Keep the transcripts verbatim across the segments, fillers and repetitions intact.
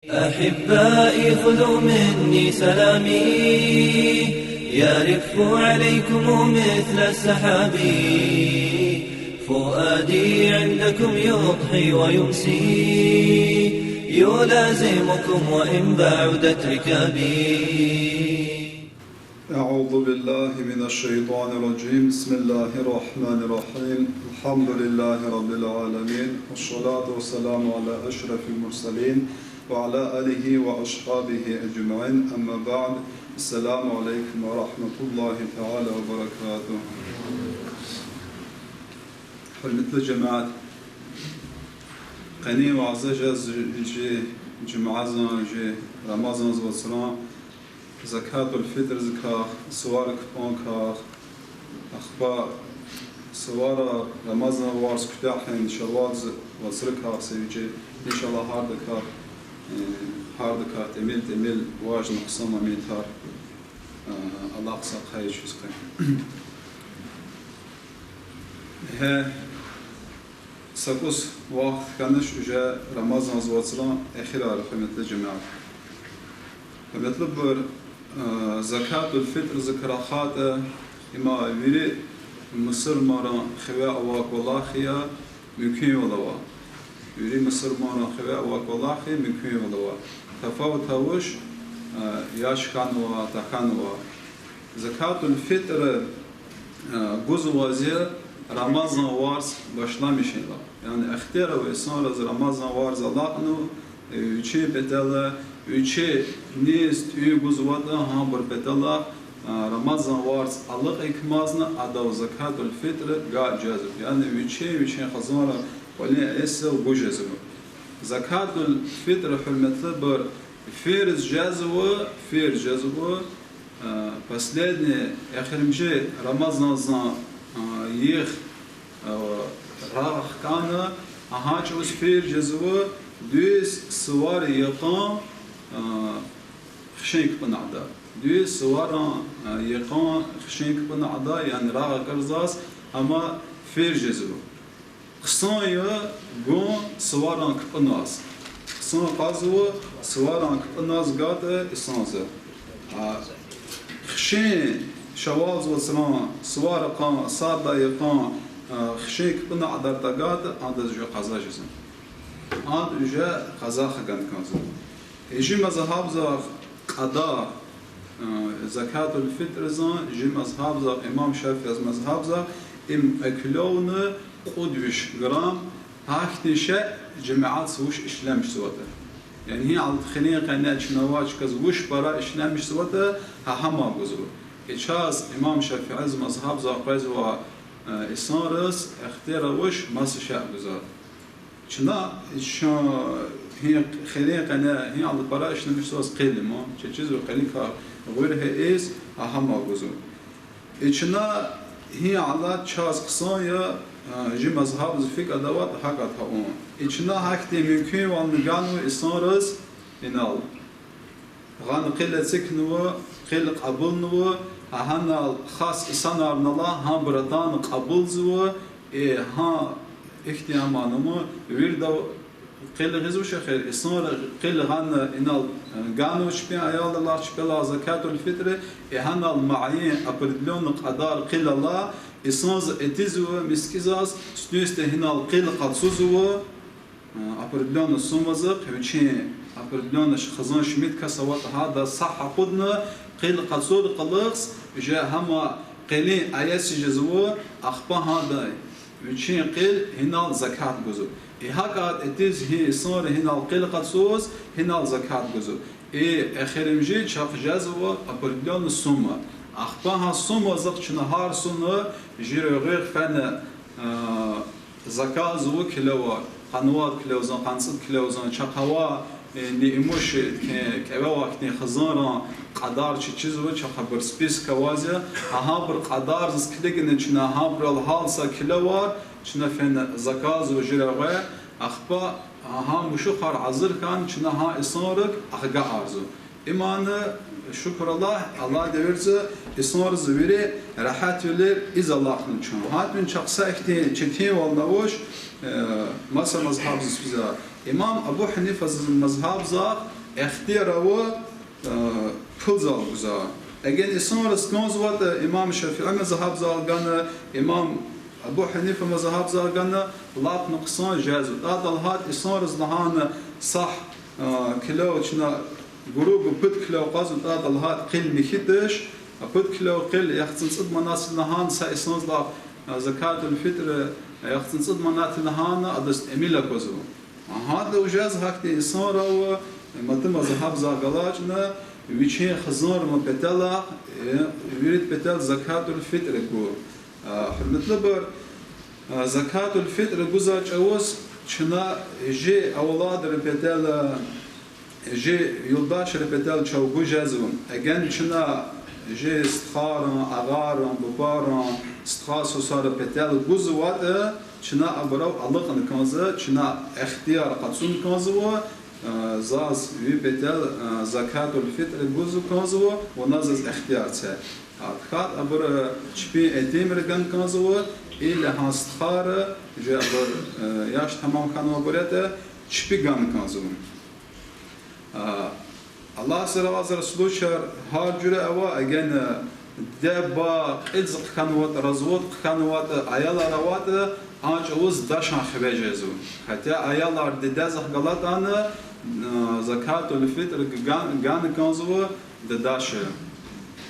أحبائي خذوا مني سلامي، يرف عليكم مثل السحاب. فؤادي عندكم يضحي ويمسي، يلازمكم وإن بعدت ركابي. أعوذ بالله من الشيطان الرجيم. بسم الله الرحمن الرحيم. الحمد لله رب العالمين، والصلاة والسلام على أشرف المرسلين، وعلى آله وأصحابه أجمعين. أما بعد. السلام عليكم ورحمة الله تعالى وبركاته. Гьуьрметлу жемят, къенин варз жез жи жумазан, жи Рамазан вацран закатуль-фитрзикай, сувар кпӀункай, ахпа сувара Рамазан варз куьтягьин Шаввал вацрикай, са вичи, иншаллагь, гьардакай, э, гьардакай тӀимил-тӀимил важни хъсан моментар, э, алахъзавай къайи чиз къе. Гье, са кӀус вахт хьанач уже Рамазан вацран эхирар, гьуьрметлу жемят. Гьуьрметлубур, э, закатуль-фитрзикай рахайтӀа, има вири мусурманрин хиве авай кӀвалах я, мумкинвал ава. Вири мусурманрин хиве авай кӀвалах я, мумкинвал ава. Тафават авач, э, яш хьанва, тахьанва. Закатуль-фитр, э, гузвайди я Рамазан варз башламишунилай. Яни ихтияр ава инсанриз Рамазан варз алакьнава, э, вичин патал, вичи низ тӀуьн гузватӀа, гьабур патал, э, Рамазан варз алакьна кумазни адав закатуль-фитр гайи жезва. Яни вичин, вичин хизанрин кӀвалин есел гуз жезва. Закатуль-фитр, гьуьрметлубур, ферз жезва, ферз жезва, э, последний, эхиримжи Рамазанзан, э, йикъ, э, рагъ хкана, гьа чӀавуз ферз жезва дуьз сувар йикъан, э, хишин кпӀунагъда. Дуьз суваран, э, йикъан хишин кпӀунагъда, яни рагъ акӀарзаз, амма ферз жезва. Хъсан я гун суваран кпӀуназ. Хъсан кьазва суваран кпӀуназ гайитӀа инсанза. А хишин, Шаввал вацран сувар кьун, сад лагьай йикъан, а, хишин кпӀунагъдар тагайтӀа, адаз уже къаза жезва. Ада уже къаза хган кӀанзава. Жи мазгьабзахъ кьадар, э, закатуль-фитрзан, жи мазгьабзахъ, имам ШафиӀиз мазгьабзахъ, им экуьнавна кьуд виш грамм, гьахьтин шей жемятдиз вуч ишлемишзаватӀа. Яни гьи алат хилин къене чна авай чказ вуч пара ишлемишзаватӀа, гьа гьам гузва. И чаз имам ШафиӀиз мазгьабзахъ къвезвай, э, инсанриз ихтияр авач маса шей гузвай. Чна, чун гьи хилин къене гьи алат пара ишлемишзаваз къил я ман, чаз чизва къиликай гъуьр хьайиз, гьа гьам гузва. И чна гьи алат чаз хъсан я, а, жи мазгьабза фикӀ адават гьакӀ авун. И чна гьахьтин мумкинвални ганва инсанриз инал. Гьана къил эцигнава, къил кьабулнава, гьа гьанал хас инсанарнала гьабур атана кьабулзава, э, гьа ихьтин аман ама, вирида къил гъизвач эхир, инсанри къил гъана инал, э, ганва чпин аялдилай, чпелай закатуль-фитр, э, гьанал муайян, определённый кьадар къил ала, инсанза этизва, мискӀинзаз, сунисте гьинал къил къачузва, э, определённый суммазахъ, вичин определённый хизан шумуд кас аватӀа, гьада са гьахъудна къил къачур къалахъ, уже гьама къилин аят жезва, ахпа гьада вичин къил гьинал закат гузва. И гьакӀ этиз гьи инсанри гьинал къил къачуз, гьинал закат гузва. И эхиримжи чахъ жезва определённый сумма. Ахпа гьа суммазахъ чна гьар суна жи регъуьхъ фена, э, заказзава киловар, къанни вад киловзан, къанни цӀуд киловзан, чахъ авай, э, неимущий, э, кӀеве авай хьтин хизанрин кьадар чизва, чахъ абур список авазва, гьа гьабур кьадарзаз килигна чна гьабурал гьар са киловар, чна фена заказзава жи регъуьхъ, ахпа гьа мушухар гьазур хьана чна гьа инсанрик ахгайарзава. Имана, шукур Аллагь, Аллагьдин девирда инсанриз вири регьятвилер ийиз алахънава чун. Гьатта чахъ са ихьтин четинвални авач, э, маса мазгьабзаз физва. Имам Абу Гьанифаза мазгьабзахъ ихтияр ава, э, пулзал гуза. Эгер инсанриз кӀанзаватӀа, имам ШафиӀи мазгьабзал гана, имам Абу Гьанифа мазгьабзал гана, лап нукьсан жезва. ТӀа талгьат инсанриз лагьана сагь, э, кило чна гуру-гу пуд кило къвазва, тӀа талгьат къил михьи туш, а пуд кило къил яхцӀурни цӀуд манат лагьана са инсанзлай, э, закатуль-фитӀр, э, яхцӀурни цӀуд манат лагьана адаз тӀимил аквазва. ГьатӀа вужез гьахьтин инсанрал ава, э, мад мазгьабзал галачӀна, вичин хизанрин паталай, э, виридан патал закатуль-фитӀр гуз. А, гьуьрметлубур, а, закатуль-фитӀр гузвай чӀавуз чна жи авладрин патал, жи юлдашрин патал чав гуз жезва. Эгер чна жи стхайрин, агъайрин, бубайрин, стха-сусарин патал гузватӀа, чна абурал алукьна кӀанзава, чна ихтияр къачуна кӀанзава, а, заз ви патал, а, закатуль-фитӀр гуз кӀанзава, вуна заз ихтияр це. А, тахьайтӀа абур чпин итимриз гана кӀанзава, или гьа стхайри, жи абур, а, яш тамам хьанвайбур ятӀа, чпи гана кӀанзава. А, Аллагьди рази хьурай, случаяр гьар жуьре ава, эгер диде-буба кьилиз хъхьанватӀа, развод хъхьанватӀа, аялар аватӀа, а чӀавуз дашан хиве жезва. Хотя аялар дидедихъ галатӀани, а, закатуль-фитӀр ган-, гана кӀанзава дидеди.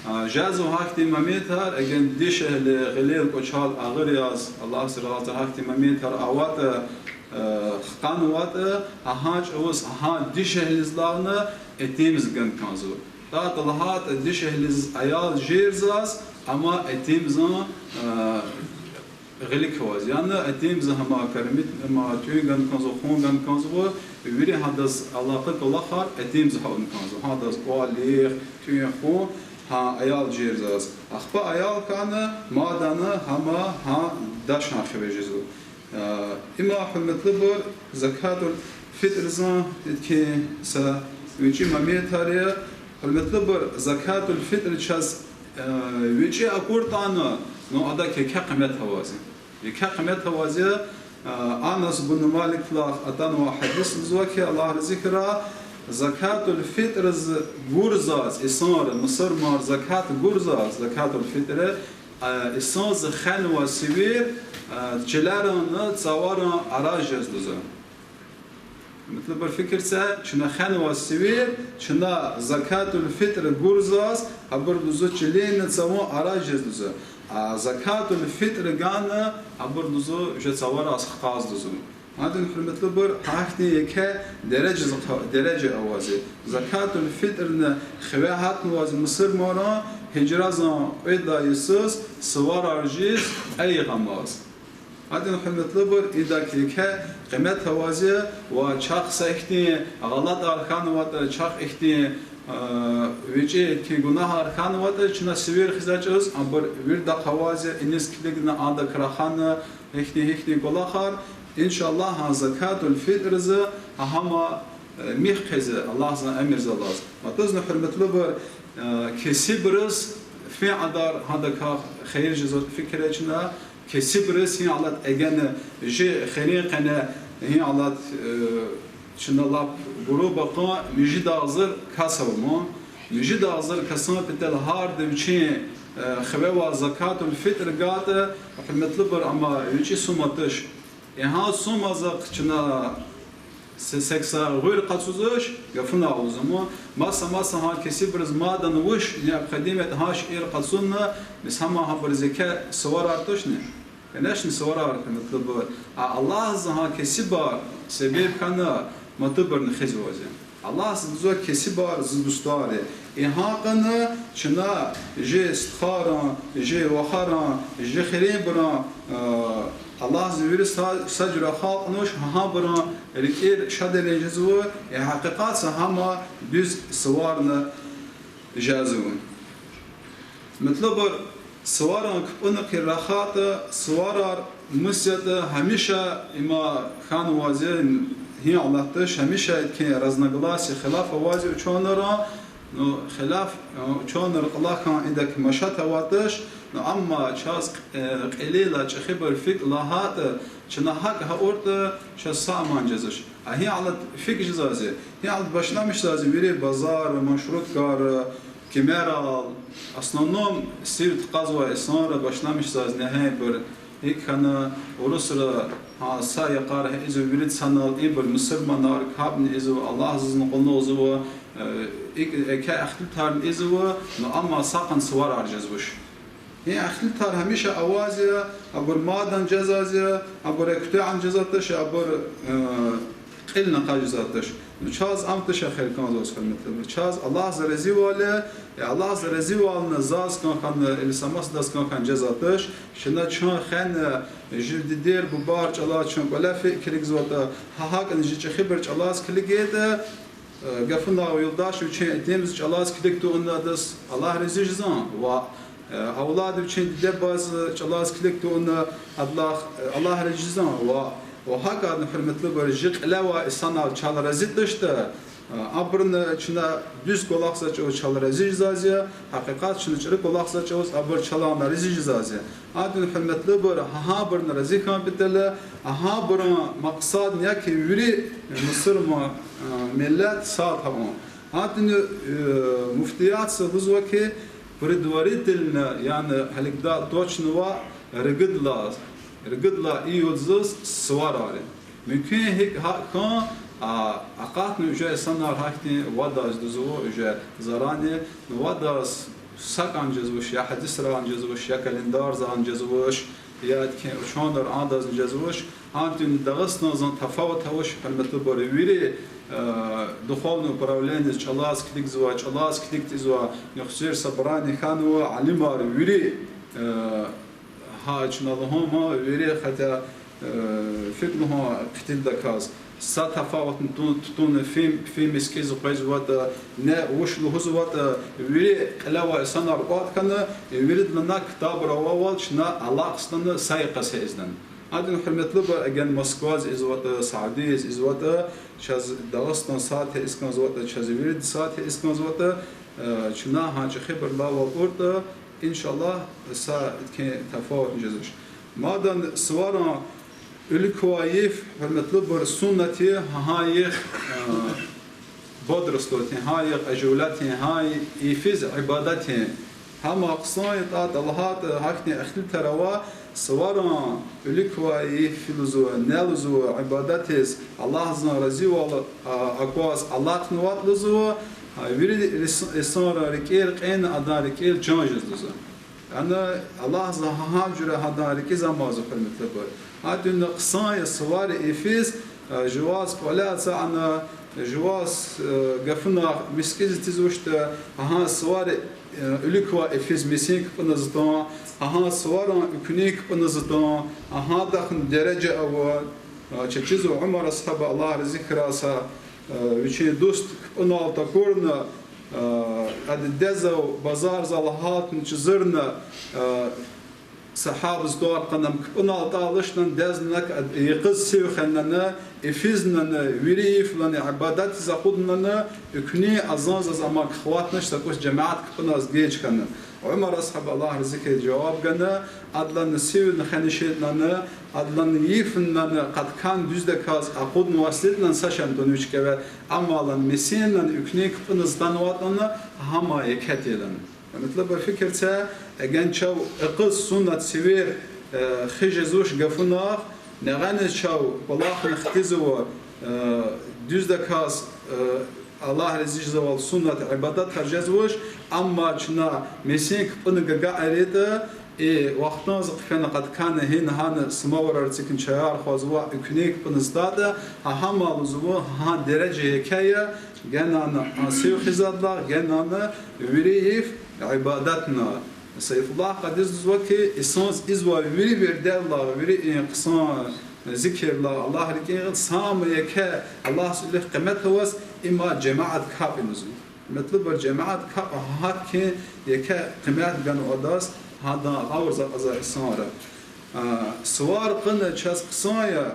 А, жезва гьахьтин моментар, эгер дишегьли гъилел, кӀвачел агъур яз, Аллагьди рази хьурай, гьахьтин моментар аватӀа, а, хканватӀа, гьа чӀавуз гьа дишегьлидилайни итимдиз гана кӀанзава. ТӀа талгьат дишегьлидиз аял жирзаз, амма итимдин, а, гъилик кваз. Яни итимдиз гьам кормить, гьам тӀуьн гана кӀанзава, хъун гана кӀанзава, вири гьадаз алакъа кӀвалахар итимдиз гьа авуна кӀанзава. Гьадаз кӀвалах, тӀуьн-хъун, гьа аял жирзаз. Ахпа аял хьана, мадни гьам гьа дашан хиве жезва. А, има, гьуьрметлубур, закатуль-фитӀрдин ихьтин са вичӀи моментар я. Гьуьрметлубур, закатуль-фитӀр чаз, а, вичӀи акуртӀани, ну, адак еке къимет аваз я. Еке къимет аваз я, а, Анас бун Маликдилай атанвай гьадис лугьузва хьи, Аллагь рази хьурай, закатуль-фитӀрдиз гурзаз, инсанри, мусурманри закат гурзаз, закатуль-фитӀр, а, инсандиз хвенвай сивер, а, чилеринни цаварин арада жез лугьузва. Гьуьрметлубур, фикир це, чна хвенвай сивер, чна закатуль-фитӀр гурзаз, абур лугьузва чилеринни цаварин арада жез лугьузва. А закатуль-фитӀр гана, абур лугьузва уже цавараз хказ лугьузва. Гьадин, гьуьрметлубур, гьахьтин еке дережа, дережа аваз я. Закатуль-фитӀрни хиве гьатнаваз мусурманрин гьижрадин кьвед лагьай йисуз суварар жез кьве йикъамаз. Гьадин, гьуьрметлубур, идак еке къимет аваз я ва чахъ са ихьтин гъалатӀар хьанватӀа, чахъ ихьтин, а, вичӀи ихьтин гунагьар хьанватӀа, чна сивер хуьзвай чӀавуз, абур виридахъ аваз я, иниз килигна, адак рахана, ихьтин-ихьтин кӀвалахар, иншаллагь, гьа закатуль-фитӀрдиз, гьа гьам, э, михь хъийизва Аллагьдин эмирдаллаз. Ва тӀазни, гьуьрметлубур, э, кесибриз фин кьадар гьадакай хийир жезватӀа фикир чна, кесибриз гьи алад эгена жи хийирин къене гьи алад, э, чна лап грубо къан муьжуьд агъзур кас ава ман. Муьжуьд агъзур касдин патал гьарда вичин, э, хиве авай закатуль-фитӀр гайитӀа, гьуьрметлубур, ам вичӀи сумма туш. Гьа суммадихъ чна се-, сексен гъуьр къачузвач, гафуналди лугьузва ман, маса-маса гьа кесибриз мадни вуч необходимость гьа шейэр къачуна, бес гьам гьабуруз еке суварар тушни? Конечно, суварар, гьуьрметлубур. А Аллагьди гьа кесибар себеб хьана матубурни хуьзвази. Аллагьди лугьузва: кесибар зи дустар я. И гьакӀни чна жи стхайрин, жи вахарин, жи хуьруьнбурун, а, Аллагьди вири са, са жуьре халкьнач, гьабурун рикӀер шадвилин жезва, и гьакъикъатда гьам дуьз суварни жезва. Гьуьрметлубур, суварин кпӀуни хъир рахайтӀа, суварар мус ятӀа, гьамиша има хьанваз я, гьи алад туш, гьамиша ихьтин разногласие, хилаф аваз я учёныйрин, ну, хилаф, э, учёныйрин кьулухъ идак машат аватӀаш, ну, амма чаз, э, кьилелай чӀехибур фикӀ лагьайтӀа, чна гьакӀ гьа авуртӀа, чаз са аман жезвач. А гьи алад фикӀ жезази, гьи алад башламишзази вири базар, маршруткар, кимерал, основном сив такьазвай инсанра башламишзази негьенбур, икӀ хьана, урусра, гьа, са йикъар гьа изва вири санал, ибур мусурманар капӀни изва, Аллагьзазни къуллугъзава, э, икӀ еке ихтилатарни изва, ну амма са кьван суварар жезвуч. Гьи ихтилатар гьамиша аваз я, абур мадан жезази, абур куьтягьан жезватӀаш, абур, э, кьилни къачузватӀаш. Ну, чаз ам туш эхир кӀанзаваз, гьуьрметлубур. Чаз Аллагьза разивал я, э, Аллагьза разивална заз кӀан хьана, или са масадаз кӀан хьана жезватӀаш, чна чун хвена, жи дидер, бубар чӀалаз чун кӀвале фикирзаватӀа, гьа гьакӀни жи чӀехибур чӀалаз килигайтӀа, э, гафуна юлдаш вичин итимдиз чӀалаз килиг тавуна адаз Аллагь рази жезва, ва, э, авлад вичин диде-бубадиз чӀалаз килиг тавуна адалай, э, Аллагь рази жезва, ва, ва гьакӀни, гьуьрметлубур, жи кьиле авай инсанар чал рази тушда, э, абурни чна дуьз кӀвалахзавай чӀавуз чал рази жезази, гьакъикъат чна чӀуру кӀвалахзавай чӀавуз абур чалай рази жезази. Гьадин, гьуьрметлубур, гьа гьабурни рази хьун патал, гьа гьабурун макьсадни я хьи вири мусурман, э, миллет сад авун. Гьадин, э, муфтиятза лугьузва хьи, предварительно, яни гьелелди точно ваъ, ругуд лагьай, ругуд лагьай июлдиз суварар. Мумкин гьикӀ гьакӀ хьун, а, акъатна уже инсанар гьахьтин вад лагьай лугьузва, уже заранее, ну, вад лагьай са кӀан жезвуч, я гьадисран жезвуч, я календарзан жезвуч, я ихьтин учёныйран адазни жезвуч, гьадин Дагъустандин тафават авач, гьуьрметлубур, вири, э, духовный управлениедиз чӀалаз килигзава, чӀалаз килиг тийизва, нуькъвер собрание хьанва, алимар вири, э, гьа чна лугьун ман, вири хотя, э, фикӀ лугьун хъуьтуьлдаказ. Са тафаватни ту-, тутун, фим, фим мискӀиндиз къвезватӀа, не вуч лугьузватӀа, вири кьиле авай инсанар кӀватӀ хьана, виридалай ктабра авайвал чна алахъзаватӀа са йикъаз ийизватӀа. Гьадин, гьуьрметлубур, эгер Москвадиз ийизватӀа, Саудиядиз ийизватӀа, чаз Дагъустандиз сад тийиз кӀанзаватӀа, чаз вирида сад тийиз кӀанзаватӀа, э, чна гьа чӀехибурулай авуртӀа, иншаллагь, са ихьтин тафаватни жезвач. Мадан суварин уьлуьквай йиф, гьуьрметлубур, суннат я, гьа йиф, э, бодрствовать ийин, гьа йиф оживлять ийин, гьа йифиз ибадат ийин. Гьам хъсан ятӀа, лагьайтӀа, гьахьтин ихтилатар ава, суварин уьлуьквай йиф лугьузва, ни лугьузва, ибадатиз, Аллагьзан разивал, а, акваз алахънаватӀа лугьузва, а, вири рис-, инсанрин рикӀел кьена, адан рикӀел чан жез лугьузва. Яни Аллагьза гьа жуьре гьадан рикӀиз амазва, гьуьрметлубур. Гьа дуьнья хъсан я суварин йифиз, э, жуваз кӀвале ацукьна, жуваз, э, гафунихъ мискӀиндиз тийизвачтӀа, гьа суварин, э, уьлуьквай йифиз месин кпӀуниз атун, гьа суварин уькуьнин кпӀуниз атун, гьадахъни дережа ава, э, чаз чизва Умар асгьаба, Аллагь рази хьурай, э, вичин дуст кпӀунал такурна, э, ада дидезав базарзал гьалтна чизурна, э, сагьабаз тӀвар кьуна, ам кпӀунал атӀа алачтӀани дидезни ад йикъаз сив хвенани, йифизнани, вири йифлани ибадатиз акъудунани, уькуьнин азанзаз ам кхватнач, са кӀус жемят кпӀуназ геж хьана. Умар асгьаба, Аллагь рази хьуй, жаваб гана, адалай сивни хвениширтӀани, адалай йифни къаткан дуьздаказ акъуднавайди ятӀани са шан тунвич кӀеве, амма месинни уькуьнин кпӀуниз атанватӀани, гьам еке тир лагьана. Гьуьрметлубур, фикир це, эгер чав йикъаз суннат сивер, э, хижезвач гафунихъ, нагъаниз чав кӀвалахни хтизва, э, дуьздаказ, э, Аллагь рази жезвай суннат ибадатар жезвач, амма чна месин кпӀуни гагайритӀа, и вахтунза хъфена къаткан гьина-гьана самоварар эцигна чаяр хъвазва, уькуьнин кпӀуниз атайтӀа, гьа гьам лугьузва, гьа дережа еке я, генани а сив хизадлагъ, генани вири йиф ибадатна. Сайфуллагь Къадиз лугьузва хьи, инсанза ийизвай вири вирдерилай, вири и хъсан зикирдилай, Аллагь рикӀин гъил, самое еке Аллагьза вилик къимет аваз, им жемят капӀ я лугьузва. Гьуьрметлубур, жемят капӀ гьакӀ хьи, еке къимет ганва адаз, гьадан гъавурда акьазвай инсанри. А, сувар кьуна чаз хъсан я,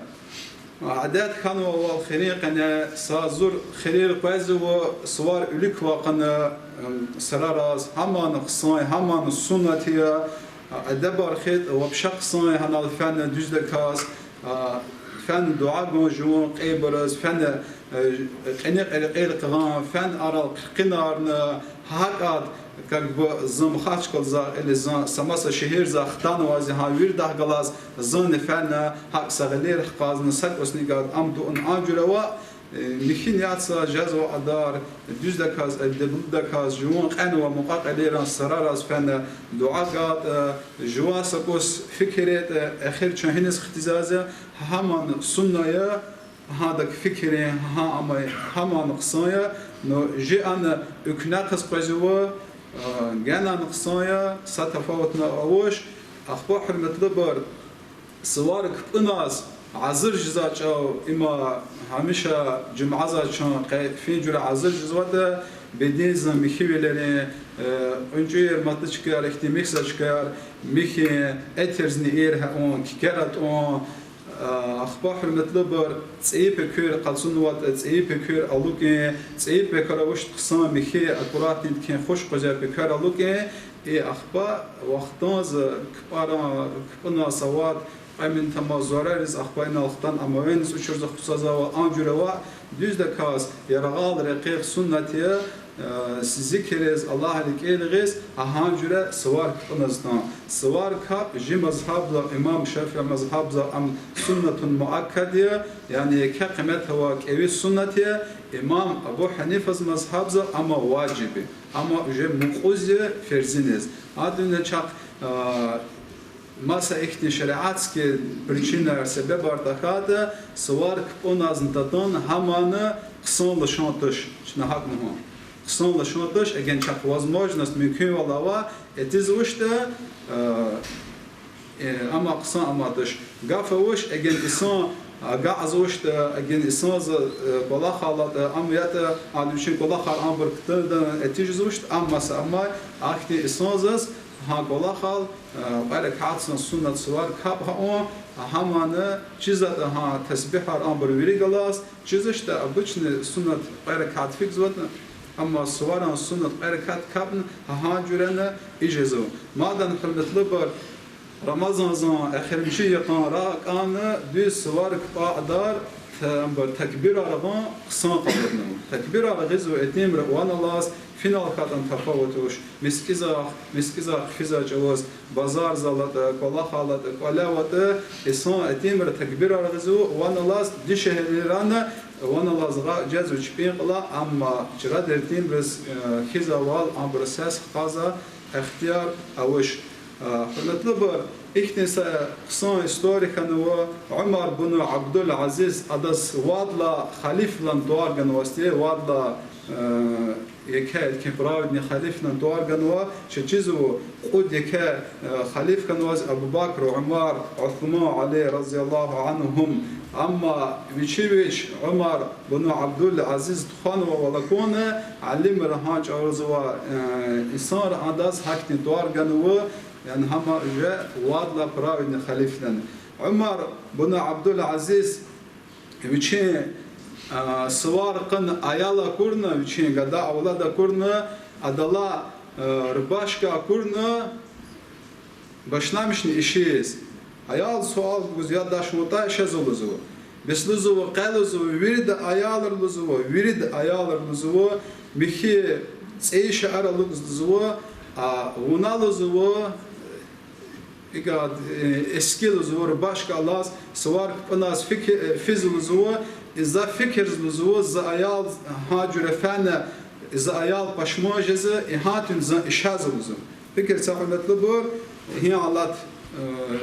адет хьанвайвал, хирин къене са зур хирер къвезва, сувар уьлуьквай кьуна, м, сурараз, гьамни хъсан я, гьамни суннат я, а, адетар хьайитӀа, вообще хъсан я гьанал фена дуьздаказ, а, Фена дуьа гун жуван кьейибуруз, фена, э, кьиникь рекьел къигъун, фена арал хъиркъинарна, гьакӀад, как бы, зун Махачкъалада или зун са маса шегьерда хтанвайзи гьа виридахъ галаз зунни фена, гьакӀ са гъилер хкажна, са кӀусни гад ам дуун а жуьре ва, э, михьи ниятза жезва адар, дуьздаказ, эдеблудаказ, жуван кьенвай мукьва-кьилийрин сарараз фена дуьа гайитӀа, жуван са кӀус фикир ятӀа, эхир чун гьиниз хтизва, гьаман сунна я, гьадак фикирин, гьа амай, гьаман хъсан я, но жи ана уькнехъиз къвезва, а, генани хъсан я, са тафаватни авач, ахпа, гьуьрметлубур, сувар кпӀуназ гьазур жезвай чӀав, има гьамиша жуьмядиз чун къе фин жуьре гьазур жезватӀа, бедензин михьивилерин, э, кьуьнчӀуьр матуз чкаяр, ихьтин михьзавай чкаяр, михьин, этерзни иер гьа авун, кикер атӀун, а, ахпа, гьуьрметлубур, цӀийи пекер къачунватӀа, цӀийи пекер алукӀун, цӀийи пекер авачтӀа хъсан михьи, аккуратный тикин хуш къвезвай пекер алукӀун, и ахпа вахтунза кпӀара-, кпӀуназ ават, кьве минут амай зурариз, ахпа инал хтана амавениз учурза хъуцазава, а жуьре ва дуьздаказ яргъал рекьихъ суннат я, э, зикириз, Аллагь рикӀел гъиз, гьа жуьре сувар кпӀуназ атун. Сувар капӀ жи мазгьабда, имам ШафиӀи мазгьабда ам суннатун муаккад я, яни еке къимет авай кӀеви суннат я, имам Абу Гьанифаз мазгьабда ам важиб я, ам уже мукьуз я ферзиниз. Гьадан чахъ, э, маса ихьтин шариатский причинаяр, себебар тахьайтӀа, сувар кпӀуназни татун гьамни хъсан лишан туш, чна гьакӀ лугьун. Хъсан лишан туш, эгер чахъ возможность, мумкинвал ава, этизвачтӀа, э, э, ам хъсан амай туш. Гаф авач, эгер инсан агакьзавачтӀа, эгер инсанза, э, кӀвалахал алатӀа, ам ятӀа, ада вичин кӀвалахар абур кутуна этиз жезвачтӀа, ам маса амай, ахьтин инсанзаз гьа кӀвалахал, э, кьве ракатдин суннат сувар капӀ гьа авун, гьамни чизватӀа гьа тасбигьар абур вири галаз, чизвачтӀа обычный суннат кьве ракат фикзаватӀа, амма суварин суннат кьве ракат капӀни гьа жуьрени ийиз жезва. Мадан, гьуьрметлубур, Рамазанзан эхиримжи йикъан рагъ кӀанна, дуьз сувар кпӀайдар, та-, абур такбирар гъун хъсан къалурнава. Такбирар гъизва итимри ван алаз, финал хьайитӀани тафават авач, мискӀинзахъ, мискӀинзахъ физвай чӀавуз, базарзал алатӀа, кӀвалахал алатӀа, кӀвале аватӀа, инсан итимри такбирар гъизва ван алаз, дишегьлийрани ван алаз гъа жезва чпин кьилел, амма чарадин итимриз, э, хьизвайвал абурун сес хкажиз ихтияр авач. Э, гьуьрметлубур, ихьтин са хъсан история хьанва, Умар бун Абдул-Азиз, адаз вад лагьай халифвилин тӀвар ганвайди, вад лагьай, э, еке, еке праведный халифвилин тӀвар ганва, чаз чизва кьуд еке, э, халиф хьанваз Абу Бакр, Умар, Усман, Али رضي الله عنهم. Амма вичи вич Умар бун Абдул-Азиз тухванвайвал акуна, алимри гьа чӀаварзава, э, инсанри адаз гьахьтин тӀвар ганва, яни гьам уже вад лагьай праведный халифвилин. Умар бун Абдул-Азиз вичин, а, сувар къван аял акурла, вичин гада-авлад акурла, адалай, а, рубашка акурла, башламишна ишиз. Аял суал гуз: я даш, вун атӀа ишезва лугьузва. Бес лугьузва, къе лугьузва, вирида аялар лугьузва, вирида аялар лугьузва, михьи цӀийи шейэр алукӀзава лугьузва, а вуна лугьузва, икӀ, э, эски лугьузва, рубашка алаз, сувар кпӀуназ фикир, э, физва лугьузва, и за фикирзава лугьузва, за аял гьа жуьре фена, за аял пашман жезва, и гьатун зун ишезва лугьузва. Фикир це, гьуьрметлубур, гьи алат, э,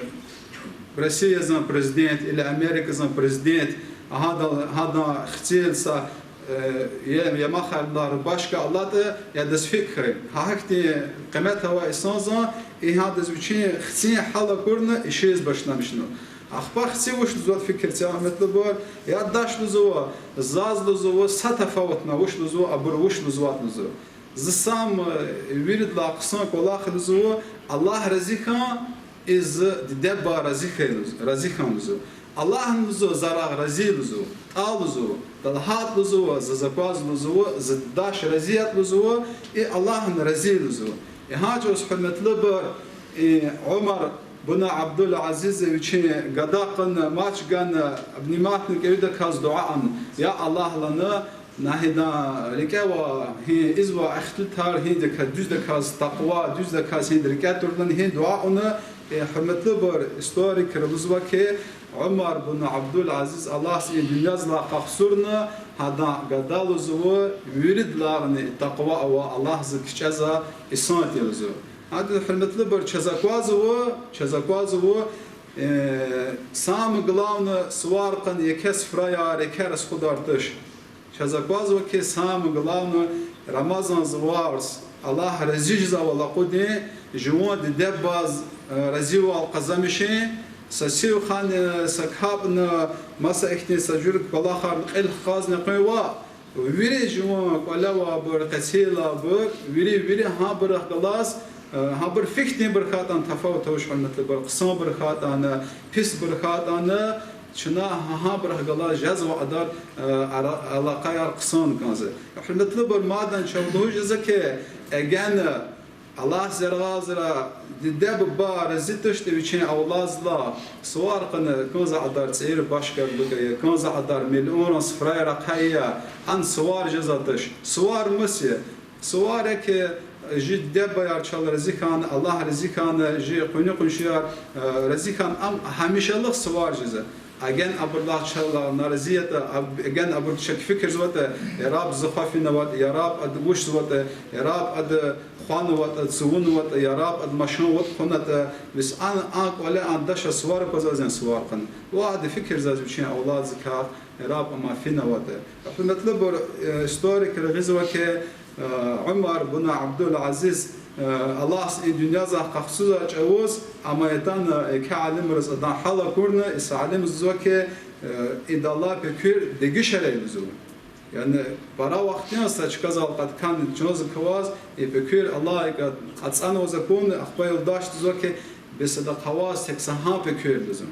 Россиядин президент или Америкадин президент, гьадан, гьадан хцел са, э, е-, ямахайла рубашка алатӀа, я адаз фикир хьайи. Гьа гьахьтин къимет авай инсанзан, и гьадаз вичин хцин гьал акурла ишиз башламишна. Ахпа хци вуч лугьузватӀа фикир це, гьуьрметлубур, я даш лугьузва, заз лугьузва, са тафават авач лугьузва, абур вуч лугьузватӀа лугьузва. Зи сам, э, виридалай хъсан кӀвалах лугьузва, Аллагь рази хьун, и зи диде-буба рази хьун лугьуз-, рази хьун лугьузва. Аллагьни лугьузва, зарагъ рази лугьузва, тӀал лугьузва, талгьат лугьузва, заз акваз лугьузва, зи дидедин разият лугьузва, и Аллагьни рази лугьузва. И гьа чӀавуз, гьуьрметлубур, и Умар Буна Абдулазиз вичин гада къвана, мачӀ гана, обниматьна кӀевидаказ дуьа авуна: Я Аллагь, лана, на гьидан рикӀе ва гьи изва ихтилатар, гьидакай дуьздаказ такъва, дуьздаказ гьидан рикӀе тур лана, гьи дуьа авуна. Э, гьуьрметлубур, историкри лугьузва хьи, Умар бун Абдулазиз, Аллагьди и дуьньязилай къахчурна, гьадан гада лугьузва виридалайни такъва авай, Аллагьдиз кичӀезвай инсан тир лугьузва. Гьадин, гьуьрметлубур, чаз аквазва, чаз аквазва, э, самое главное, сувар къван еке суфраяр, еке расходар туш. Чаз аквазва хьи, самое главное, Рамазан заварс Аллагь рази жезвайвал акъудин, жуван диде-бубадиз, э, разивал къазанмишин, са сив хьана, э, са капӀна, маса ихьтин са жуьре кӀвалахар кьил хкажна къвен ва вири жуван кӀвале авайбур, къецел авайбур, вири, вири гьабурухъ галаз, э, гьабур гьихьтинбур хьайитӀани тафават авач, гьуьрметлубур, хъсанбур хьайитӀани, писбур хьайитӀани, чна гьа-, гьабурухъ галаз жезвай кьадар, э, ара-, алакъаяр хъсан кӀанзава. Гьуьрметлубур, мадни чав лугьуз жезва хьи, эгена Аллагьди яргъазрай, диде-буба рази туштӀа вичин авладдилай, сувар къвана кӀанзавай кьадар цӀийи башкар лугьуда, я кӀанзавай кьадар миллионран суфраяр ахъая, ан сувар жезватӀа туш. Сувар мус я? Сувар я хьи, жи диде-бубаяр чал рази хьана, Аллагь рази хьана, жи къуьни-къуншияр, э, рази хьана, ам гьамишалугъ сувар жезва. Эгена абурулай чал нарази ятӀа, аб-, эгена абур чак фикирзаватӀа, я Раб, зи хва финаватӀа, я Раб, ада вучзаватӀа, я Раб, ада хванаватӀа, цавунватӀа, я Раб, ада машин ватӀа хъунатӀа, бес ан, а кӀвале ан дашаз сувар аквазва, зен сувар къвана. Ва ада фикирзава вичин авладдикай, я Раб, ам финаватӀа. Гьуьрметлубур, э, историкри гъизва хьи, э, Умар бун Абдулазиз, э, Аллагьди и дуьньязай къахчузвай чӀавуз, ам атана, э, еке алимриз адан гьал акурла, и са алимди лугьузва хьи, э, идалай пекер дегишарай лугьузва. Яни пара вахтунин са чкадал къаткан чаз акваз, и пекер алай икӀ ацӀанваз акуна, ахпа юлдашди лугьузва хьи, бес адахъ аваз тек са гьа пекер лугьузва.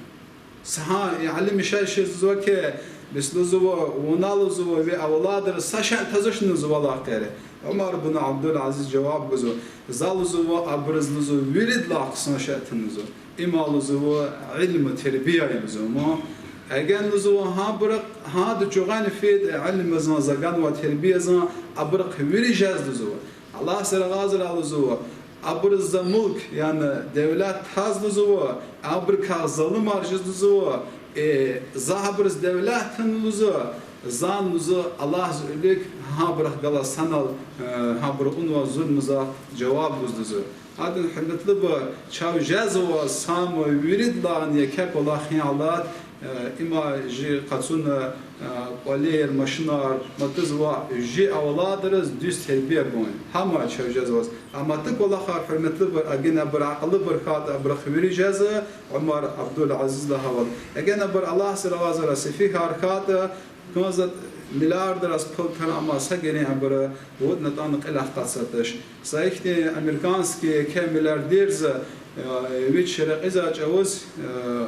Са гьа, и алим иша иша лугьузва хьи, бес лугьузва, вуна лугьузва, ви авладриз са шей тазвачни лугьузва валай къере. Умар бун Абдулазиз жаваб гузва: За лугьузва, абуруз лугьузва, виридалай хъсан шей атана лугьузва. Им я лугьузва, илим, тербия я лугьузва ман. Эгена лугьузва, гьабурухъ, гьада чугъани фейитӀа илимзан, за ганвай тербиязан, абурухъ вири жезва лугьузва. Аллагьди яргъазрай лугьузва, абуруз за мулк, яни девлет таз лугьузва, абурукай залумар жез лугьузва, э, за абуруз девлет тун лугьузва, зани лугьузва, Аллагьдин вилик гьабурухъ галаз санал, э, гьабуру авунвай зулумзахъ жаваб гуз лугьузва. Гьадин, гьуьрметлубур, чав жезва самое виридалайни еке кӀвалах гьи алад, э, има жи къачуна, э, кӀвалер, машинар, матузвай жи авладриз дуьз тербия гун. Гьам я чав жезва. Амма тӀа кӀвалахар, гьуьрметлубур, эгена абур акьуллубур хьайитӀа, абурухъ вири жезва, Умар Абдулазиз лагьайвал. Эгена абур Аллагьди яргъазрай сефигьар хьайитӀа, кӀанзаватӀа миллиардраз пул тана, амма са герен абур вутӀна атӀана кьил акъатзаватӀа туш. Са ихьтин американский еке миллиардерди, э, вич рекьизвай чӀавуз, э,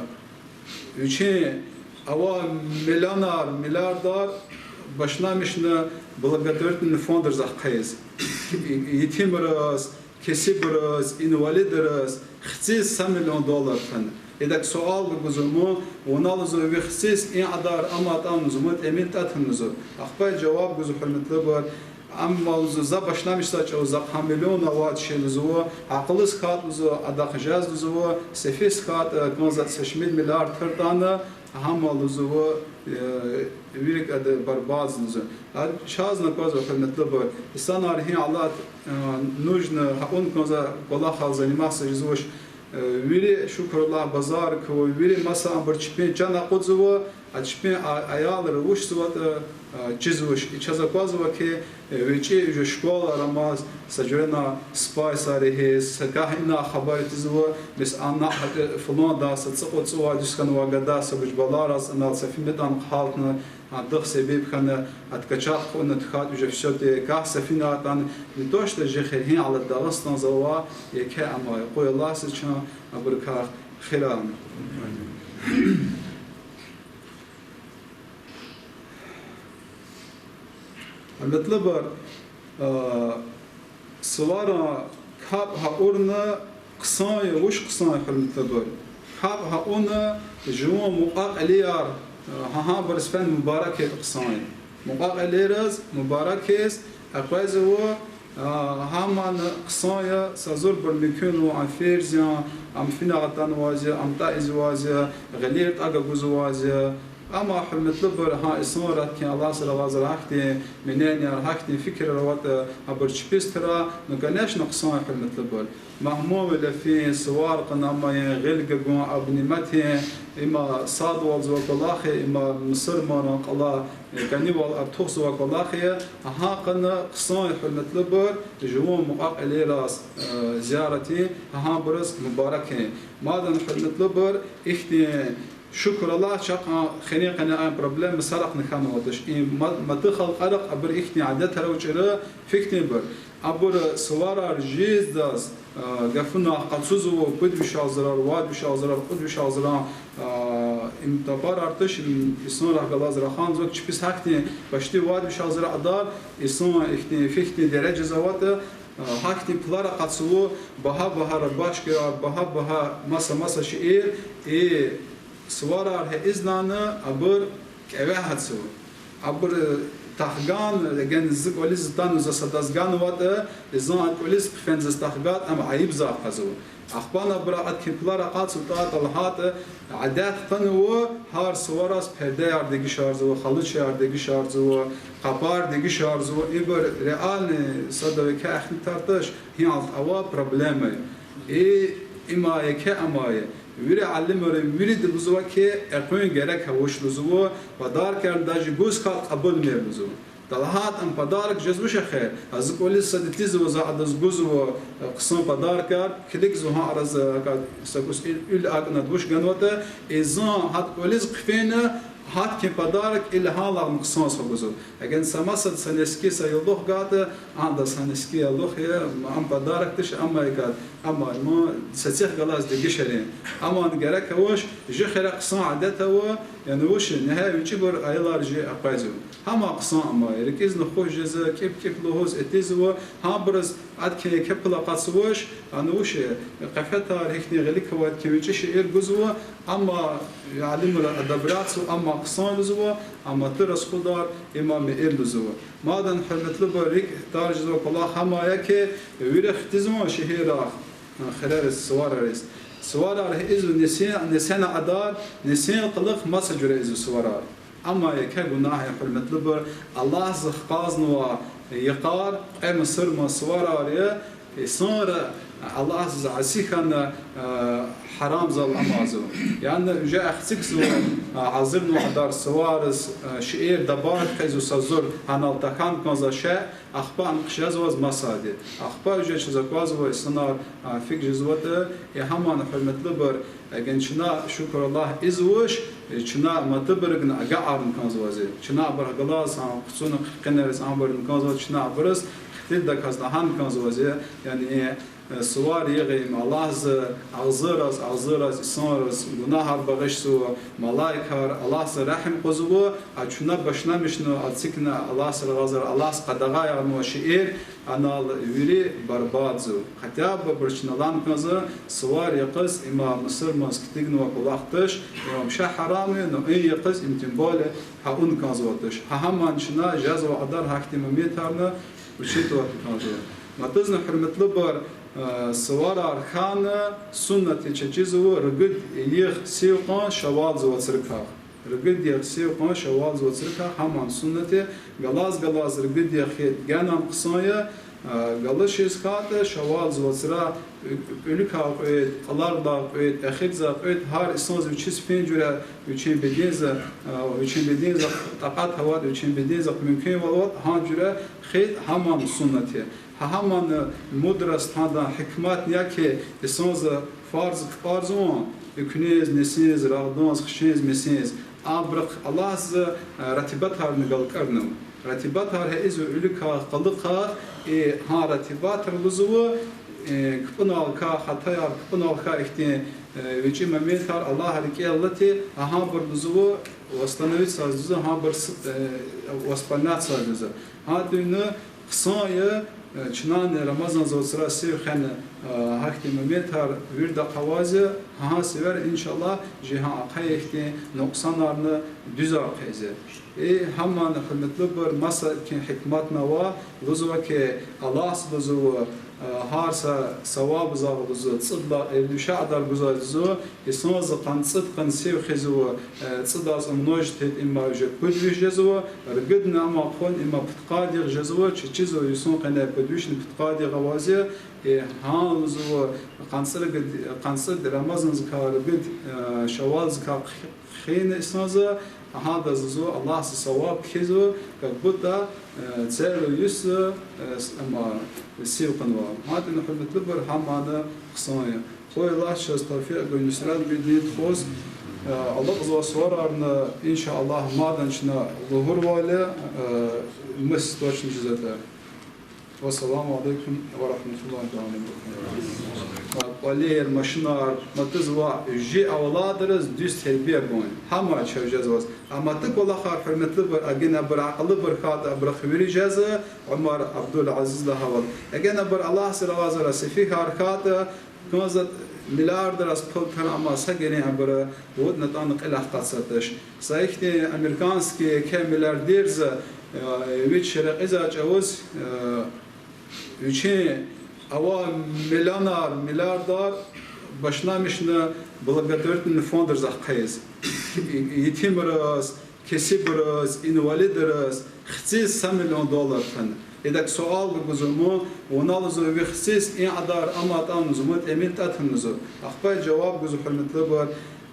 вичин авай миллионар, миллиардар башламишна благотворительный фондрихъ ахъайиз. Етимриз, кесибриз, инвалидриз хциз са миллион доллар тана. Идак суал гугузва ман, вуна лугьузва ви хциз и кьадар аматӀа лугьузва, тӀимил тӀатун лугьузва. Ахпа жаваб гузва, гьуьрметлубур, амма лугьузва, за башламишзавай чӀавуз захъ гьа миллион авачир лугьузва, акьуллу стхадиз лугьузва, адахъ жез лугьузва, сефи стхадиз, э, кӀанзаватӀа са шумуд миллиард тиртӀани, гьам лугьузва, э, вири кьадар барбатӀ лугьузва. Гьа чазни аквазва, гьуьрметлубур, инсанар гьи алад, э, нужно, гьа авун кӀанзавай кӀвалахал заниматься жезвач, э, вири, шукур Аллагь, базар ква, вири маса абур чпин чан акъудзава, а чпин а-, аялри вучзаватӀа, э, чизвач. И чаз аквазва хьи, э, вичӀи уже школайра амаз, са жуьрена спайсар ийиз, са гагь ина хабар ийизва, бес ана гьатӀа фуланда са цӀикьвед-цӀувад йис хьанвай гада са буж балараз анал са фин метӀан хъалтна, адахъ себеб хьана, откачать хъувуна тахьайтӀа уже всё-таки гагь са фин атана, не то что жи хер, гьи алад Дагъустанда авай еке амай, къуй Аллагьди чун абурукай хиран. Гьуьрметлубур, а, суварин капӀ гьа авурла, Хъсан я, вуч хъсан я, гьуьрметлубур? КапӀ гьа авуна, жуван мукьва-кьилияр, э, гьа гьабуруз фена мубарак я хъсан я. Мукьва-кьилийриз мубарак яз акъвазва, э, гьамни хъсан я, са зурбур мумкинвал ам ферз я, ам финагъ атанваз я, ам тӀа ийизваз я, гъилер тӀа гузваз я. Амма, гьуьрметлубур, гьа инсанрихъ хьи, Аллагьза рагъазра гьахьтин мненияр, гьахьтин фикирар аватӀа, абур чпиз тура, ну, конечно, хъсан я, гьуьрметлубур. Магьмумвиле фин, сувар кьун, амай гъил гугун, обнимать ийин, има садвалзава кӀвалах я, има мусурманрин кьала, э, кӀанивал артухзава кӀвалах я, гьа гьакӀни хъсан я, гьуьрметлубур, жуван мукьва-кьилийриз, э, зиярат ийин, гьа гьабуруз мубарак я. Мадни, гьуьрметлубур, ихьтин, шукур Аллагь, чахъ а хуьруьн къене а проблема сарахъни хьанватӀа туш. И ма-, маса халкьарихъ абур ихьтин адетар ава чӀуру, фикирдин бур. Абур суварар жезваз, а, гафунихъ къачузва, пуд вишелзавай, вад вишелзавай, кьуд вишелзавай, а, им тапарар туш, им инсанрихъ галаз раханзава, чпиз гьахьтин, почти вад вишелзавай адар, инсан ихьтин, фикирдин дережадай аватӀа, а, гьахьтин пулар акъатзава, багьа-багьа рубашкаяр, багьа-багьа маса-маса шейэр, и суварар гьеиз лагьана абур кӀеве гьатзава. Абур тахган, эгер зи кӀвализ атана, за садаз ганватӀа, зун а кӀвализ хъфена заз тахгайтӀа, ам айибзавай къазва. Ахпани абур ахьтин пулар акъатзаватӀа, лагьайтӀа, адет хьанва, гьар сувариз пердеяр дегишарзава, халучаяр дегишарзава, къапар дегишарзава. Ибур реальный, садав еке ихтилатар туш, гьи гьалда ава проблема. И има еке амай. Вири алимри вирида гузва хьи, экуьн герек авач лугьузва, подаркар даже гуз хьайитӀа кьабулмир лугьузва. ТӀа лагьайтӀа, ам подарок жез вуч эхир, а зи кӀвализ сад итизва, за адаз гузва, э, хъсан подаркар, килигзава гьа арада, э, са кӀус уьл, уьл акӀнатӀа вуч ганватӀа, и зун гьа кӀвализ хъфена, гьахьтин подарок и лагьайла хъсан са гузва. Эгер са масад са нески са юлдахъ гайтӀа, анда са нески юлдахъ я, ам подарок туш, амма икӀ, амма, ну, сад садахъ галаз дегишарин. Амма герек авач, жи хире хъсан адет ава, яни вуч, нихье вичӀибур аялар жи акъвазва. Гьам хъсан амай, рикӀизни хуш жезва, кӀиб-кӀиб лугьуз итизва, гьабуруз ахьтин еке пул акъатзавач, яни вуч, къафетар, гьихьтин гъилик авай хьтин вичӀи шейэр гузва, амма алимри одобряцу, амма хъсан лугьузва, амма тир расходар има мийир лугьузва. Мадни, гьуьрметлубур, рикӀ таржзавай кӀвалах гьам я хьи, вири хтизва шегьеррихъ, а, хирериз, сувариз. Суварар гьа ийизва нисин, нисинин адар, нисин кьулухъ маса жуьре ийизва суварар. Амма еке гунагь я, гьуьрметлубур, Аллагьза хкажнавай йикъар, кьве мусурман суварар я, инсанри Аллагьзаз аси хьана, э, гьарамзал амазва. Яни уже эхцигзава, э, гьазурнавай адар сувариз, э, шейэр дабар къвезва са зур, гьанал тахьана кӀанзавай шей, ахпа ам хъжезваз масади. Ахпа уже чаз аквазва инсанар, э, фикир жезватӀа, э, гьамни, гьуьрметлубур, эгер чна, шукур Аллагь, ийизвач, э, чна матабурукайни агакьарна кӀанзавази. Чна абурухъ галаз, а, къуцуна къенериз абурни кӀанзавази, чна абуруз хтилдаказ лагьана кӀанзавази. Яни, э, сувар ягъим, Аллагьза агъзурраз, агъзурраз инсанриз гунагьар багъишзава, малаикар, Аллагьза регьим къвезва, а чна башламишна, а цикна Аллагьза рагъазра, Аллагьза къадагъа авунвай шейэр, анал вири барбатӀзава. Хотя бы абуруз чна лагьана кӀанзава, сувар якъиз, има мусурманди килигнавай кӀвалах туш, има вичин гьарам я, но им якъиз, им тем более гьа авуна кӀанзавай туш. Гьа гьамни чна жезвай адар гьахьтин моментарни учитывать авуна кӀанзава. Мад исятда, гьуьрметлубур, э, суварар хьана суннат я чаз чизва ругуд йикъ сив кьун шаввалза вацрикай. Ругуд йикъ сив кьун шаввалза вацрикай гьамни суннат я, галаз-галаз ругуд йикъ хьайитӀа генани хъсан я, а, галачиз хьайитӀа шаввалза вацра, кӀуьлуькай кьвед, кьалардай кьвед, эхирзай кьвед, гьар инсанди вичиз фин жуьре, вичин беденди, а, вичин беденди такьат аватӀа, вичин беденди мумкинвал аватӀа, гьа жуьре хьайитӀа гьамни суннат я. Гьа гьамни мудрость, гьадан гьикмет я хьи, инсанди фарз кпӀарзава, экуьниз, нисиниз, рагъдиниз, хишиниз, мисиниз. Абурухъ Аллагьза, э, ратибатарни галкӀурнава. Ратибатар гьа ийизва уьлуькай, къалукай, и гьа ратибатар лугьузва, э, кпӀуналкай, хатаяр кпӀуналкай ихьтин, э, вичӀи моментар Аллагь рикӀел алатӀа, гьабур лугьузва, восстановить ийиз лугьузва, гьабур с-, э, восполнять ийиз лугьузва. Гьа тӀуьна хъсан я, Э, чнани Рамазан вацра сив хвена, э, гьахьтин моментар виридахъ аваз я, гьа сивер, иншаллагь, жи гьа ахъа ихьтин нукьсанарни дуьзар хъийиз я. И гьамани, гьуьрметлубур, маса кин гьикматни ава, лугьузва хьи, Аллагьди лугьузва, э, гьар са савабдал лугьузва, цӀудалай, э, вишедалай гузвай лугьузва, инсанди къанни цӀуд къан сив хъийизва, э, цӀудаз умножить ийиз, им уже пуд виш жезва, ругудни амай къуни им пудкъаддихъ жезва, чизва инсан къене пуд вишни пудкъаддихъ аваз я, э, гьа лугьузва, къанни цӀуд, къанни цӀуд Рамазандикай ругуд, э, Шаввалдикай хъ-, хъийин инсанди, гьадаз лугьузва, Аллагьди саваб кхьизва, как будто, э, целый йис, э, с-, ама, сив кьунва. Гьадин, гьуьрметлубур, гьамани хъсан я. Къуй Аллагьди чаз тавфикь гуй нусратдин тухуз, э, алукьзавай суварарни, иншаллагь, мадни чна лугьурвал я, э, мус точно жезватӀа. Вассаламу алейкум ва рахматуллагьи ва баракатугь. КӀвалер, машинар, матузвай жи авладриз дуьз тербия гун. Гьамай чав жезваз. А матув кӀвалахар, гьуьрметлубур, эгена абур акьуллубур хьайитӀа, абурухъ вири жезва, Умар Абдулазиз лагьайвал. Эгена абур Аллагьдиз рагъазрай сефигьар хьайитӀа, кӀанзатӀа миллиардраз пул тана, амма са герен абур вутӀна тӀана кьил акъатзавач. Са ихьтин американский еке миллиардерди, э, вич рекьизвай чӀавуз, э, вичин авай миллионар, миллиардар башламишна благотворительный фондриз ахъайиз. Етимриз, кесибриз, инвалидриз, хциз са миллион доллар тана. Идак суал гугузва ман, вуна лугьузва ви хциз и кьадар аматӀани лугьузва, ман тӀимил тӀатун лугьузва. Ахпа жаваб гузва, гьуьрметлубур,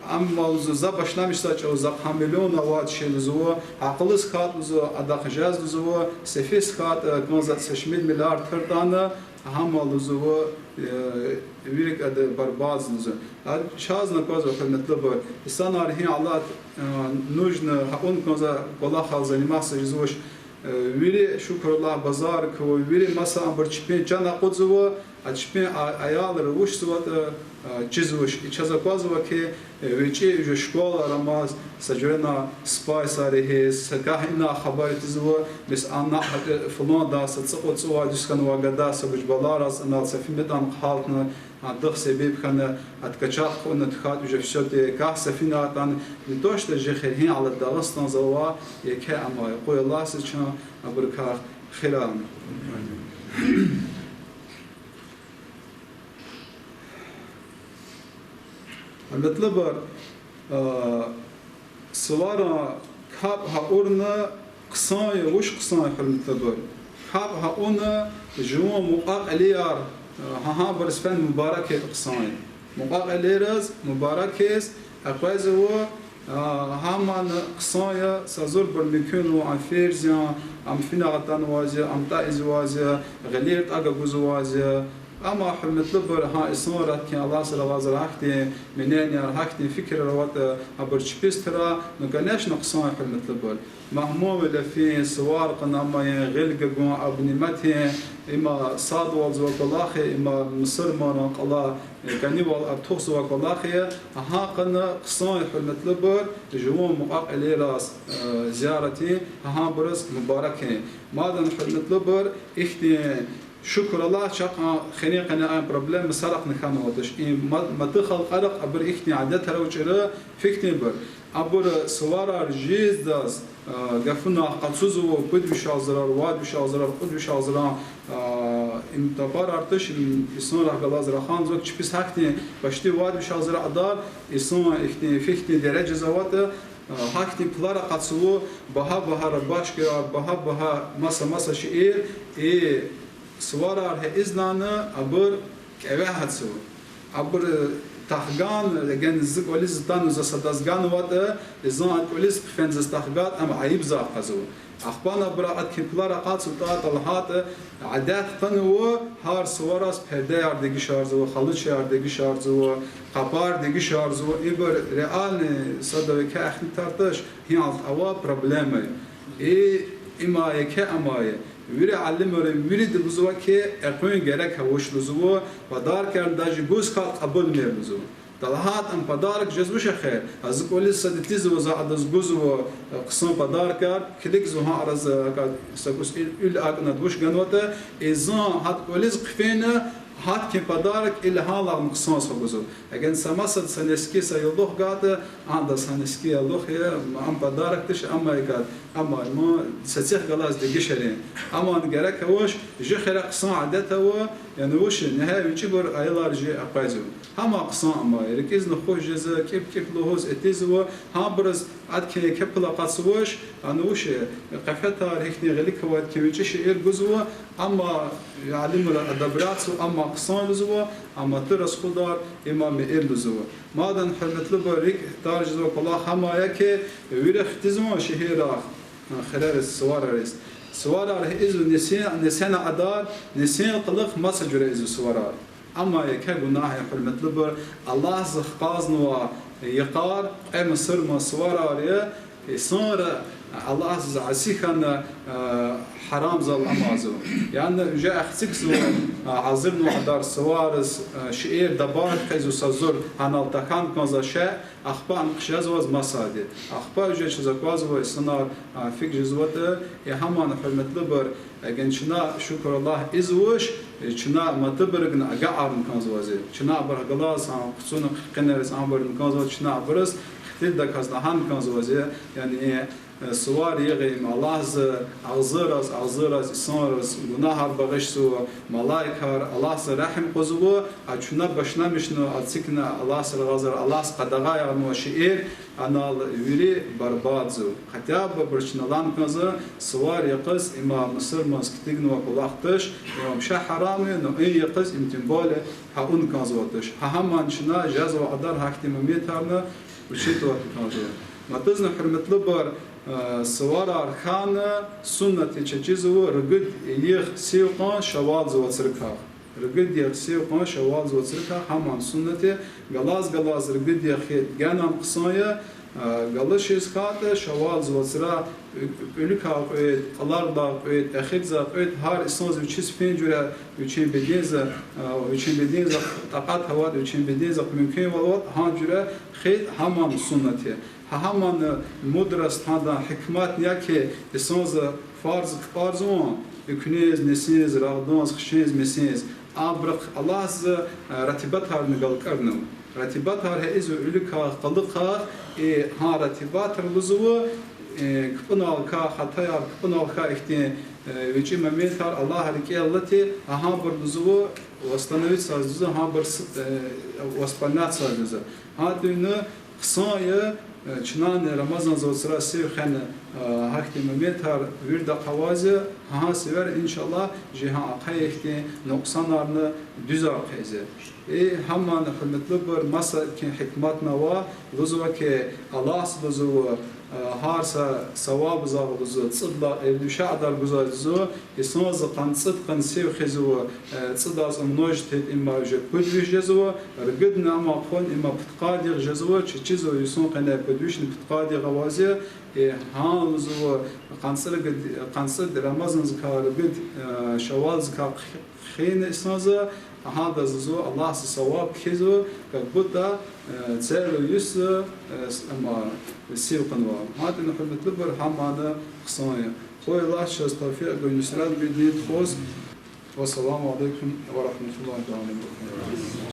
амма лугьузва за башламишзавай чӀавуз захъ гьа миллион авайди лугьузва, акьуллу хьайитӀа лугьузва, адахъ жез лугьузва, сефи хьайитӀа, э, кӀанзатӀа са шумуд миллиард тиртӀани, гьамал лугьузва, э, вири кӀанда барбатӀзава лугьузва. А чазни аквазва, гьуьрметлубур, инсанар гьи алат, э, нужно гьакьун кӀанзавай кӀвалахал заниматься жезвач, э, вири, шукур Аллагь, базар ква, вири маса абур чпин чан акъудзава, а чпин а-, аялри вучзаватӀа, э, чизвач. И чаз аквазва хьи, э, вичӀи уже школайра амаз, са жуьрена спайсар ийиз, са гагь ина хабар атизва, бес ана гьакӀ фуланда са цӀикьвед-цӀувад йис хьанвай гада са гужбалараз анал са фин метӀан хъалтна, адахъ себеб хьана, откачать хъувуна тахьайтӀа уже всё, те кагь са фин атана, не то что жи хер, гьи алат Дагъустанда ава, еке амай, къуй Аллагьди чун абурукай хийир авуна. Гьуьрметлубур, а, суварин капӀ гьа авуна хъсан я, вуч хъсан я, гьуьрметлубур? КапӀ гьа авуна жуван мукьва-кьилияр, а, гьа-, гьабуруз фена мубарак ятӀа хъсан я. Мукьва-кьилийриз мубарак яз аквазва, а, гьамни хъсан я, са зурбур муькуьнва, ам ферз я, ам финал атанваз я, ам тӀа ийизваз я, гъилер тӀа гузваз я. Амма, гьуьрметлубур, гьа инсанрихъ кин Аллагьди рагъазрай гьахьтин мненияр, гьахьтин фикирар аватӀа, абур чпиз тура, ну, конечно, хъсан я, гьуьрметлубур. Магьмумвиле фин, сувар кьун, амма гъил гугун, обнимать ийин, има садвалзавай кӀвалах я, има мусурманрин кьалай, э, кӀанивал артухзавай кӀвалах я, гьакӀни хъсан я, гьуьрметлубур, жуван мукьва-кьилийриз, э, зиярат ийин, гьабуруз мубарак ийин. Мадни, гьуьрметлубур, ихьтин, шукур Аллагь, чахъ а хуьруьн къене а проблема сарахъни хьанвадач. И ма-, матуь халкьарихъ абурун ихьтин адетар ава чӀуру, фикирдин бир. Абуру суварар жездач, а, гафуна къачузва, пуд вишелай зарар, вад вишелай зарар, кьуд вишелай зарар, а, им тапарар туш, им инсанрихъ галаз раханзава, чпиз гьахьтин почти вад вишелай зарар кьадар, инсан ихьтин, фихьтин дережаз аватӀа, а, гьахьтин пулар акъатзава, багьа-багьа рубашкаяр, багьа-багьа маса-маса шейэр, и суварар гьа ийизвани, абур кӀеве гьатзава. Абур тахган, эгер зи кӀвализ атана, за садаз ганватӀа, зун а кӀвализ хъфена заз тахгайтӀа, ам айибзавай къазва. Ахпани абур акьван кепилар акъатзаватӀа, лагьайтӀа, адет хьанва, гьар сувараз пердеяр дегишарзава, халучаяр дегишарзава, къапар дегишарзава. Ибур реальный садав еке ахьтин тарташ, гьи алат авай проблема я. И има еке амай, вири алимри вирида лугьузва хьи, экъуьн герек авач лугьузва, подаркаяр даже гуз хьайитӀа кьабулмир лугьузва. Талгьайтӏа ам подарок жез вуч эхир? А зи кӏвализ сад итизва, за адаз гузва, э, хъсан подаркар, килигзава гьа араз, э, ака-, са кӏус уьл, уьл акӏнатӏа вуч ганватӏа, и зун гьад кӏвализ хъфена, гьахьтин подарок ил гьалагъна хъсан са гузва. Эгер са масад са нески са ял гатӏа, анда са нески ял я, ам подарок туш, амма икӏ, амма ма сад-садахъ галаз дегишарин. Амма герек авач, жи хире хъсан адет ава, яни вуч, нихье вичӏибур аялар жи акъвазва. Гьама хъсан ама, рикӏизни хуш жезва, кӏиб-кӏиб лугьуз этизва, гьабуруз адкъин еке пул акъатзавач, ана вуч, къафетар гьихьтин гъилик авайди хьи вичӏи шейэр гузва, амма алимри одобрятзава, амма хъсан лугьузва, амма тир расходар има мийир лугьузва. Мадни, гьуьрметлубур, рикӏ дар жезва кӏвалах гьама я хьи, вири хтизван шегьеррай, хирерай, суварариз. Суварар ийизва нисин, нисинин адар, нисин къулухъ маса жуьре ийизва суварар. Амма еке гунагь я, гьуьрметлубур, Аллагьза хкажнава йикъар, кьве мусурман суварар я, инсанри Аллагьзаз аси хьана, э, гьарамзал амазва. Яни уже эхцигзава, э, азирнава адар сувариз, э, шейэр дабан хъийизва са зур, гьанал тахьана кӏанзава шей, ахпа ам хъжезва маса ди. Ахпа уже чаз аквазва инсанар, э, фикир жезватӏа, э, гьамни, гьуьрметлубур, эгер чна, шукур Аллагь, ийизвач, э, чна матабурукни агакьарна кӏанзава зи. Чна абур галаз, а, хъуцуна хъхъинериз абурни кӏанзава, чна абуруз хтилдаказ лагьана кӏанзава зи. Яни, э, сувар ягъим, Аллагьза агъзураз, агъзураз инсанриз гунагьар багъишзава, малаикар, Аллагьза регьим къузва, а чна башламишна, а цикна Аллагьза рагъазар, Аллагьза къадагъа ягънава шейэр, анал вири барбатӏзава. Хотя бы абур чна лагьана кӏанзава, сувар йикъиз има мусурманзаз хтӏигнава кӏвалах туш, им вообще гьарам я, но им йикъиз им тем более гьа авуна кӏанзава туш. Гьа гьамни чна жезва адар гьахьтин моментарни учитывать авуна кӏанзава. Матазни, гьуьрметлубур, э, суварар хьана суннат я, чаз чизва ругуд йикъ сив кьун шаввалза вацракай. Ругуд йикъ сив кьун шаввалза вацракай гьамни суннат я, галаз-галаз ругуд йикъ хьайитӏа генани хъсан я, а, галачиз хьайитӏа шаввалза вацра, кӏуьлуькай кьуьд, кьалагъдай кьуьд, эхирдай кьуьд, гьар инсанза вичиз фин жуьре, вичин беденза, а, вичин бедензахъ такьат аватӏа, вичин бедензахъ мумкинвал аватӏа, гьа жуьре хьайитӏа гьамни суннат я. Гьа гьамни мудрость, гьадан гьикмат я хьи, инсанза фарз кпӏарзаван, экуьниз, нисиниз, рагъдиз, хишиниз, месиниз, абурухъ Аллагьза, э, ратибатарни галкӏурнава. Ратибатар гьа ийизва уьлуькай къулухъай, э, гьа ратибатар лугьузва, э, кпӏуналкай, хатаяр кпӏуналкай ихьтин, э, вичӏи моментар Аллагь рикӏел алатӏа, гьа гьабур лугьузва, восстановить ийиз лугьузва, гьабур с-, э, восполнять ийиз лугьузва. Гьа тӏуьна хъсан я, э, чнани Рамазанза вацра сив хвена, э, гьахьтин моментар виридахъ аваз я, гьа сивер, иншаллагь, жи гьа ахъайихьтин нукьсанарни дуьзар хъийиз я. И гьамни, гьуьрметлубур, маса кин гьикматни ава, лугьузва хьи, Аллагьза лугьузва, э, гьар са савабзахъ лугьузва, цӏуд лагьай, э, дуьшуьар гузва лугьузва, инсанза къанни цӏуд къанни сив хизва, э, цӏудаз умножить ийитӏа, има уже пуд виш жезва, ругудни ама хъвана, има пудкъад йикъ жезва, чаз чизва, йисан къене пуд вишни пудкъад йикъ аваз я, э, гьа лугьузва, къанни цӏуд, къанни цӏуд Рамазанзакай ругуд, э, шаввалзакай хъ-, хъхьина инсанза, гьадаз лугьузва, Аллагьза саваб кхьизва, как будто, э, целый йис, э, с-, ама, сив кьунва. Гьа тӏуьна, гьуьрметлубур, гьамни хъсан я. Хъуй Аллагьди чаз тавфикь гуй нусрат гуй дин тухуз. Вассаламу алейкум ва рахматуллахи ва баракатугь.